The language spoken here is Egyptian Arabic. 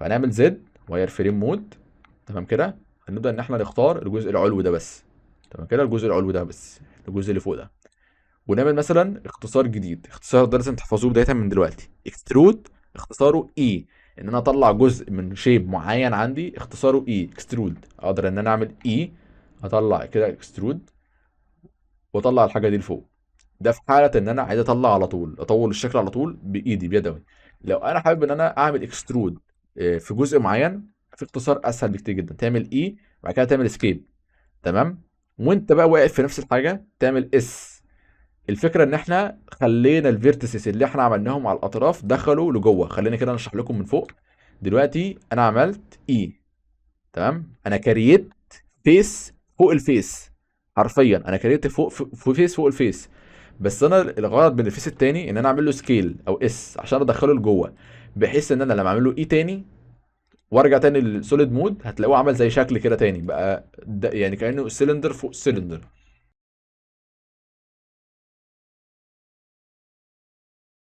فهنعمل Z wireframe mode. تمام كده. هنبدا ان احنا نختار الجزء العلوي ده بس. تمام كده، الجزء العلوي ده بس، الجزء اللي فوق ده. ونعمل مثلا اختصار جديد. اختصار ده لازم تحفظوه بداية من دلوقتي. extrude اختصاره E، ان انا اطلع جزء من shape معين عندي اختصاره E، extrude. اقدر ان انا اعمل E، اطلع كده extrude واطلع الحاجة دي لفوق. ده في حاله ان انا عايز اطلع على طول، اطول الشكل على طول بايدي بيدوي. لو انا حابب ان انا اعمل extrude في جزء معين، في اختصار اسهل بكتير جدا، تعمل E وبعد كده تعمل escape. تمام. وانت بقى واقف في نفس الحاجة تعمل S. الفكرة ان احنا خلينا ال vertices اللي احنا عملناهم على الاطراف دخلوا لجوه. خلينا كده نشرح لكم من فوق. دلوقتي انا عملت E، تمام، انا create face فوق ال face، حرفيا انا create فوق في face فوق ال face. بس انا الغرض من ال face التاني ان انا اعمل له scale او S عشان ادخله لجوه، بحيث ان انا لما اعمل له E تاني وارجع تاني لل solid mode هتلاقوه عمل زي شكل كده تاني بقى، ده يعني كانه سلندر فوق سلندر.